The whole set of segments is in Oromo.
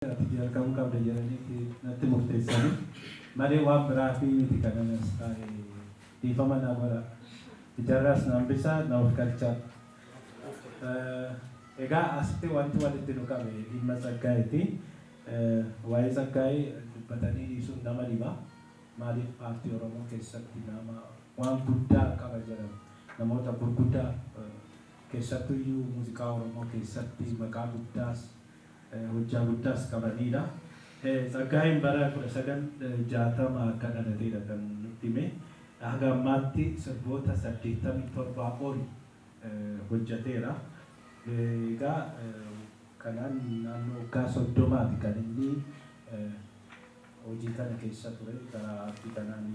Ati jalqabuu qabda jedhaniiti natti murteessanii malee waan biraa fi miti kanan as taa'e, dhiifama naa godhaa. Ijarraas na hambisaa, na of galchaa. Egaa asitti wanti walitti nu qabe dhimma Tsaggaayeeti. Waa'ee Tsaggaayee dubbatanii dhiisuun nama dhiba. Maaliif, aartii Oromoo keessatti nama waan guddaa qaba jedhamu. Namoota gurguddaa, keessattuyyuu muuziqaa Oromoo keessatti maqaa guddaas hojjaa guddaas qabaniidha. Tsaggaayeen bara 1960 akka dhalateedha kan nutti hime. Haga ammaatti sirboota 87 ol hojjateera. Egaa kanaan naannoo waggaa 30ti kan inni hojii kana keessa ture. Karaa aartii kanaan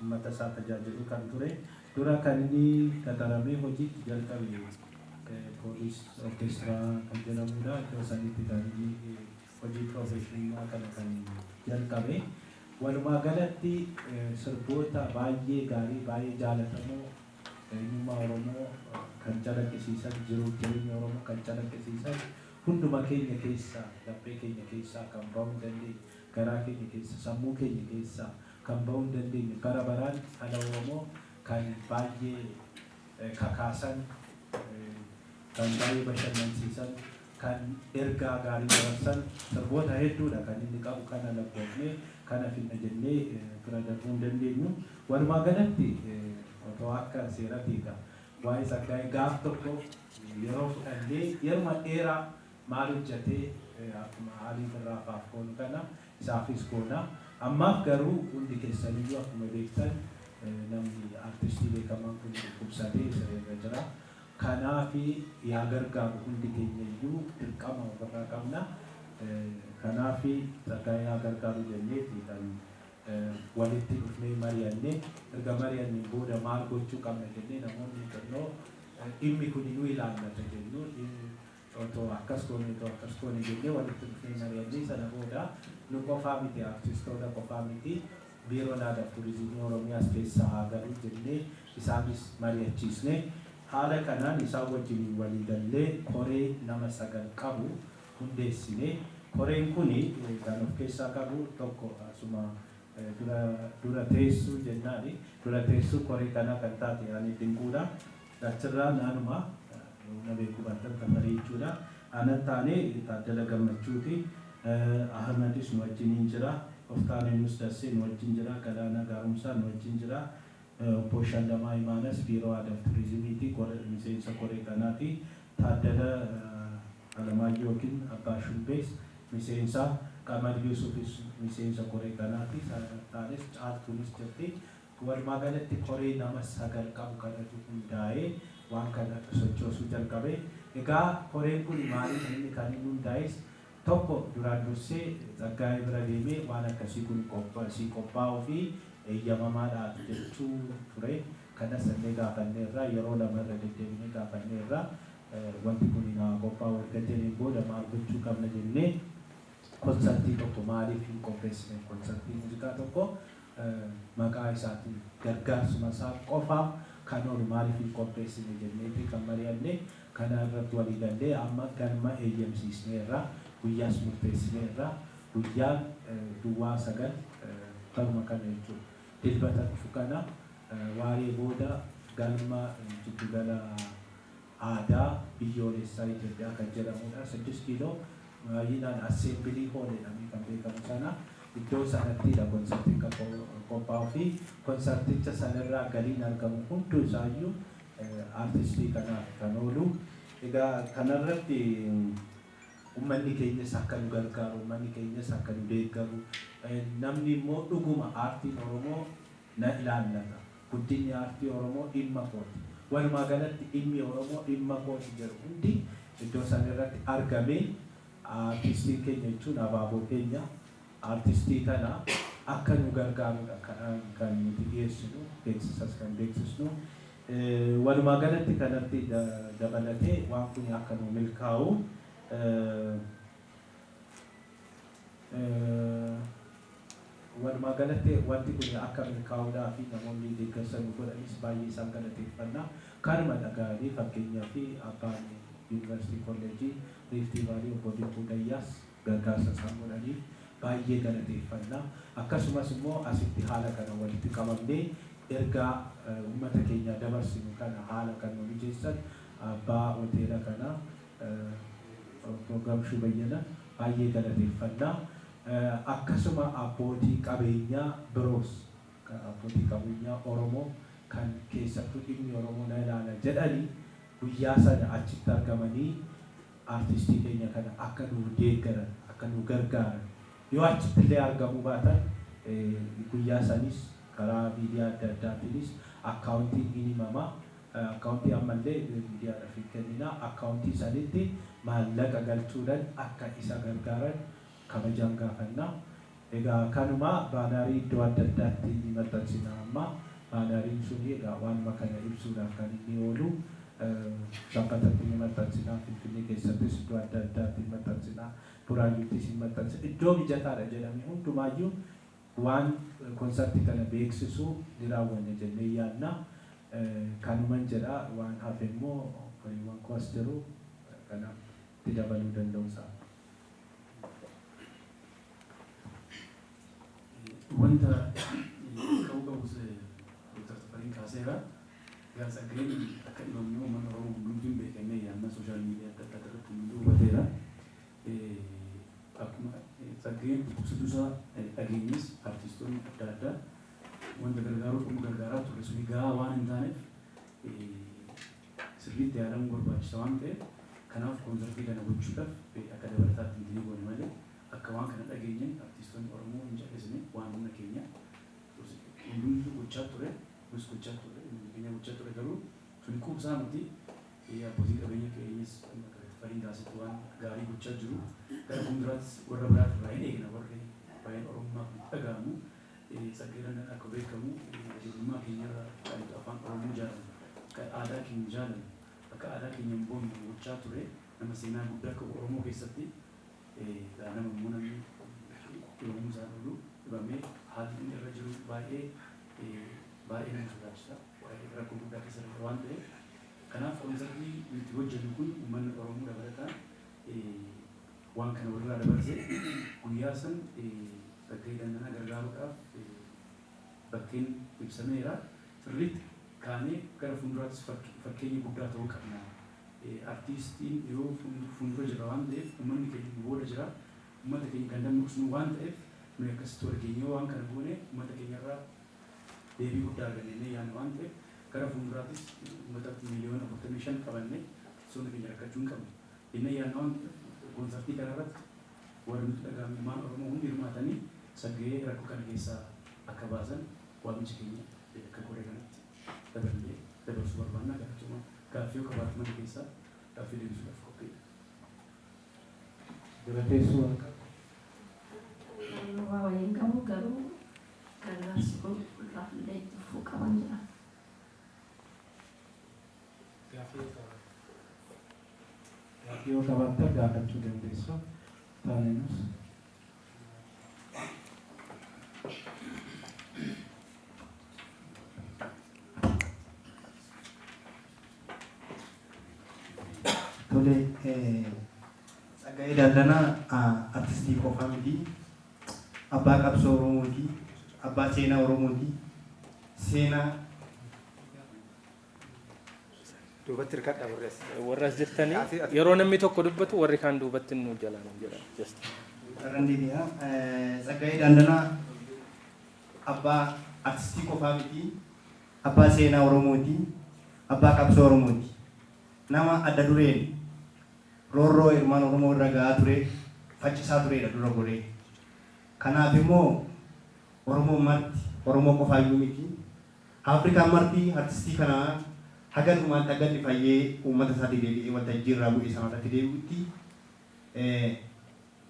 uummata isaa tajaajiluu kan ture. Dura kan inni qaxaramee hojiitti jalqabe Police Orchestra kan jedhamudha. Iddoo sanitti kan inni hojii professionummaa kana kan jalqabe. Walumaa galatti sirboota baay'ee gaarii, baay'ee jaalatamoo, eenyummaa Oromoo kan calaqqisiisan, jiruuf jireenya Oromoo kan calaqqisiisan, hunduma keenya keessaa, laphee keenya keessaa kan bahuu hin dandeenye, garaa keenya keessa, sammuu keenya keessaa kan bahuu hin dandeenye, bara baraan dhala Oromoo kan baay'ee kakaasan, kan baay'ee bashannansiisan, kan ergaa gaarii dabarsan sirboota hedduudha kan inni qabu. Kana lakkoofnee kana finna jennee bira darbuu hin dandeenyu. Walumaa galatti otoo akka seeratiidha waa'ee Tsaggaayee gaaf tokko yeroo fudhannee, yeruma dheeraa maal hojjetee, akkuma Alii Birraa faaf goonu kana isaafis goona. Ammaaf garuu hundi keessaniyyuu akkuma beektan namni artistii beekamaan kun dhukkubsatee sireerra jira. Kanaafi yaa gargaaru hundi keenya iyyuu dirqama ofirraa qabna. Kanaafi Tsaggaayee haa gargaaru jenneeti kan walitti dhufnee mari'anne. Erga mari'anneen booda maal gochuu qabna jennee, namoonni xinnoo dhimmi kun nu ilaallata jennu otoo akkas goone, otoo akkas goone jennee walitti dhufnee mari'annee, sana booda nu qofaa miti, artistoota qofaa miti, Biiroon Aadaa fi Turizimii Oromiyaas keessa haa galu jennee isaanis mari'achiisne. Haala kanaan isaan wajjiniin walii gallee koree nama sagal qabu hundeessine. Koreen kun kan of keessaa qabu tokko asuma dura teessuu jennaani. Dura teessuu koree kanaa kan taate ani Dinquudha. Achirraa naanuma na beekuu baattan Tafarii jechuudha. Anan taanee Taaddala Gammachuuti. Ahmadis nu wajjiniin jira. Oftaaneenus Dassee nu wajjin jira. Galaanaa Gaaromsaa nu wajjin jira. Obbo Shallamaa Imaanas Biiroo Aadaa fi Turizimiiti, miseensa koree kanaati. Taaddala Alamaayyoo yookiin Abbaa Shumbees miseensa. Qamar Yuusufis miseensa koree kanaati. Taanes Caaltuunis jirti. Walumaa galatti koree nama sagal qabu kanatu hundaa'ee waan kana sochoosuu jalqabe. Egaa koreen kun maaliif inni kan inni hundaa'es, tokko duraan dursee Tsaggaayee bira deemee waan akkasii kun sii qophaa'uu fi eeyyamamaadha jechuu ture. Kanas illee gaafanneerra, yeroo lama irra deddeebinee gaafanneerra. Wanti kun naa qophaa'u erga jedheen booda maal gochuu qabna jennee, konsartii tokko maaliif hin qopheessine, konsartii muuziqaa tokko maqaa isaatiin gargaarsuma isaa qofaaf kan oolu maaliif hin qopheessine jenneeti kan mari'anne. Kana irratti walii gallee amma galma eeyyamsiisneerra, guyyaas murteessineerra. Guyyaan 09 baruma kana jechuudha. Dilbata dhufu kana waaree booda galma Jiddugala Aadaa Biyyoolessaa Itoophiyaa kan jedhamudha. Siddis Kiiloo baay'inaan Assembly Hall jedhamee kan beekamu sana, iddoo sanattidha konsartiin kan qophaa'uu fi konsarticha sanarraa galiin argamu hunduu isaayyuu artistii kanaaf kan oolu. Egaa kanarratti uummanni keenyas akka nu gargaaru, uummanni keenyas akka nu deeggaru, namni immoo dhuguma aartiin Oromoo na ilaallata, guddinni aartii Oromoo dhimma kooti, walumaa galatti dhimmi Oromoo dhimma kooti jedhu hundi iddoo sanarratti argamee, aartistiin keenya jechuun abaaboo keenya, aartistii kana akka nu gargaarudha kan nuti dhiyeessinu, beeksisas kan beeksisnu. Walumaa galatti kanatti dabalatee waan kun akka nu milkaa'u, walumaa galatti wanti kun akka milkaa'uudhaa fi namoonni deeggarsa nu godhanis baay'ee isaan galateeffanna. Kanuma dhaga'anii, fakkeenyaa fi abbaan Yuunivarsiitii Kolleejjii Riiftii Vaalii Obbo Dinquu Dayyaas Gargaarsa isaan godhaniif baay'ee galateeffanna. Akkasumas immoo asitti haala kana walitti qabamnee ergaa uummata keenya dabarsinu kana haala kan nu mijeessan abbaa hoteela kana obbo Gamshuu Bayyana baay'ee galateeffanna. Akkasuma abbootii qabeenyaa biroos, abbootii qabeenyaa Oromoo kan keessattuu dhimmi Oromoo na ilaala jedhanii guyyaa sana achitti argamanii artistii keenya kana akka nu deeggaran, akka nu gargaaran, yoo achitti illee argamuu baatan guyyaa sanis karaa miidiyaa adda addaatiinis akkaawuntiin ni himama. Akkaawuntii ammallee miidiyaadhaaf hin kennina. Akkaawuntii sanitti maallaqa galchuudhaan akka isa gargaaran kabajaan gaafanna. Egaa kanuma baanaarii iddoo adda addaatti ni maxxansina amma. Baanaariin suni egaa waanuma kana ibsuudhaaf kan inni oolu. Sabbatatti ni maxxansina, Finfinnee keessattis iddoo adda addaatti ni maxxansina, Buraayyuuttis ni maxxansina. Iddoo mijataadha jedhame hundumaayyuu waan konsartii kana beeksisu ni raawwanna jennee yaadna. Kanuman jedha, waan hafe immoo horiiwwan koo as jiru, kanaaf itti dabaluu danda'u isaan. Wanta ka'uu qabus Dr. Tafariin kaaseera. Egaa Tsaggayeen akka dhibamne uummanni Oromoo hundumtuu hin beekne, yaadna social media adda addaa irratti hunduu hubateera. Akkuma Tsaggayeen dhukkubsatuu isaa dhageenyes, artistoonni adda addaa wanta gargaaruu qabnu gargaaraa turre. Suni gahaa waan hin taaneef, sirriitti yaalamuu barbaachisa waan ta'eef, kanaaf koonsartii kana gochuudhaaf akka dabalataatti hin goone malee, akka waan kana dhageenyeen artistoonni Oromoo hin callisne. Waan humna keenya hundumtuu gochaa ture, nus gochaa ture, humna keenya gochaa ture, garuu suni quubsaa miti. Abbootii qabeenya keenyas akka Tafariin kaasetti waan gaarii gochaa jiru. Gara fuulduraattis warra biraati irraa hin eegna, warri waa'een Oromummaa kun itti dhaga'amu. Tsaggayeen akka beekamu ijoollummaa keenyarraa kan afaan Oromoo jaalannu, akka aadaa keenya jaalannu, akka aadaa keenya hin boonne gochaa ture. Nama seenaa guddaa qabu Oromoo keessatti. Nama immoo namni dhibamuu isaan oolu dhibamee haalli inni irra jiru baay'ee baay'ee nama sodaachisa. Waa'ee rakkoo guddaa keessa jira waan ta'eef, kanaaf koonsartii nuti hojjennu kun uummanni Oromoo dabalataan waan kana walirraa dabarsee guyyaa san Tsaggayee Dandanaa gargaaruudhaaf bakkeen ibsameera. Sirriitti kaanee gara fuulduraattis fakkeenya guddaa ta'uu qabna. Artiistiin yoo fuuldura jira waan ta'eef, uummanni keenya nu booda jira. Uummata keenya kan dammaqsinu waan ta'eef, nuyi akkasitti wal geenyee waan kana goone uummata keenyarraa deebii guddaa arganna jennee yaadna waan ta'eef, gara fuulduraattis uummata 45 miliyoona qabannee artistoonni keenya rakkachuu hin qabnu jennee yaadna waan ta'eef, koonsartii kanarratti warri nutti dhaga'ame ilmaan Oromoo hundi hirmaatanii Tsaggayee rakkoo kana keessaa akka baasan waamicha keenya akka koree kanatti daballee dabarsuu barbaanna. Galatoomaa, gaaffii yoo qabaatan mana keessaa gaaffii deebisuudhaaf qophiidha. Dura teessoo waan qabu. Waa waliin qabu, garuu gargaarsi kun fuulduraaf illee itti fufuu qaban jedha. Gaaffii yoo qabaattan. Gaaffii yoo qabaattan gaafachuu dandeessu. Taaneenus. Tole, Tsaggaayee Daandanaa artistii qofaa miti. Abbaa qabsoo Oromooti. Abbaa seenaa Oromooti. Seenaa Duubatti hirkadha warri as. Warra as jirtanii yeroo namni tokko dubbatu warri kaan duubatti nu jalaan jedha. Just. Irran deebi'a. Tsaggaayee Daandanaa abbaa artistii qofaa miti. Abbaa seenaa Oromooti. Abbaa qabsoo Oromooti. Nama adda dureen roorroo ilmaan Oromoo irra gahaa ture faccisaa turedha dura goree. Kanaaf immoo Oromoon marti, Oromoo qofaayyuu miti, Afrikaan marti artistii kana haga dhumaatti, haga inni fayyee uummata isaatii deebi'ee waltajjii irraa bu'e sana irratti deebi'utti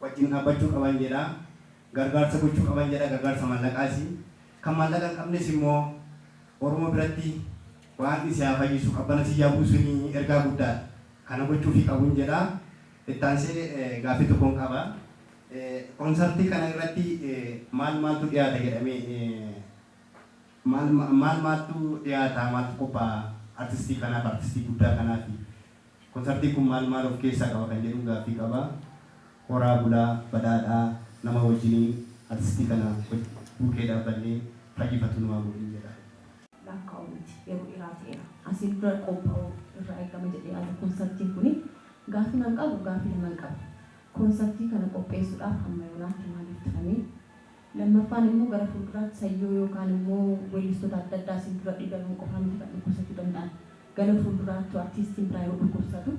wajjin dhaabbachuu qaban jedha. Gargaarsa gochuu qaban jedha, gargaarsa maallaqaasi. Kan maallaqa hin qabnes immoo Oromoo biratti Waaqni si haa fayyisu, qabbana si yaa buusuun ergaa guddaadha. Kana gochuufii qabun jedha. Itti aansee gaaffii tokkon qaba. Konsartii kana irratti maal maaltu dhiyaata jedhamee, maal maal maaltu dhiyaata, maaltu qophaa'a artistii kanaaf, artistii guddaa kanaaf? Konsartiin kun maal maal of keessaa qaba kan jedhuun gaaffii qaba. Horaa bulaa badhaadhaa nama wajjiniin artistii kana buukee dhaabbannee fayyifatu nu haa godhin jedha. Lakkaa'u miti, yeroo dheeraa ta'eera. Asiin dura qophaa'u irraa eegama jedhee yaada koonsartiin kuni. Gaafii nan qabu, gaafii lama qabu. Koonsartii kana qopheessuudhaaf hamma yoonaatti maaliif turame? Lammaffaan immoo gara fuulduraatti sayyoo yookaan immoo weellistoota adda addaa asiin dura dhiibaman qofaa miti kan dhukkubsachuu danda'an. Gara fuulduraatti artiistiin biraa yoo dhukkubsatu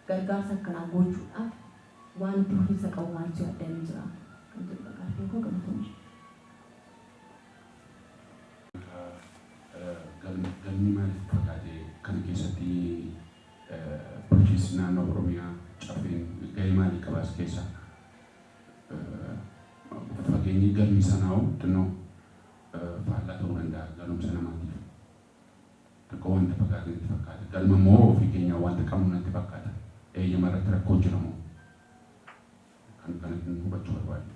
gargaarsa akkanaa gochuudhaaf waan itti fufiinsa qabu maaltu yaadamee jira kan jedhudha gaaffiin koo, galatoomii. Galmi maaliif fakkaate kana keessatti bulchiinsi naannoo Oromiyaa, caffeen gahee maalii qabaas keessa? Fageenyi galmi sanaa xinnoo faallaa ta'uu danda'a galumsa namaatiif. Xiqqoo wanta fagaate natti fakkaata. Galma immoo ofii keenyaa wanta qabnu natti fakkaata. Eeyyama irratti rakkoo jira moo? Kan kanatti hubachuu barbaade.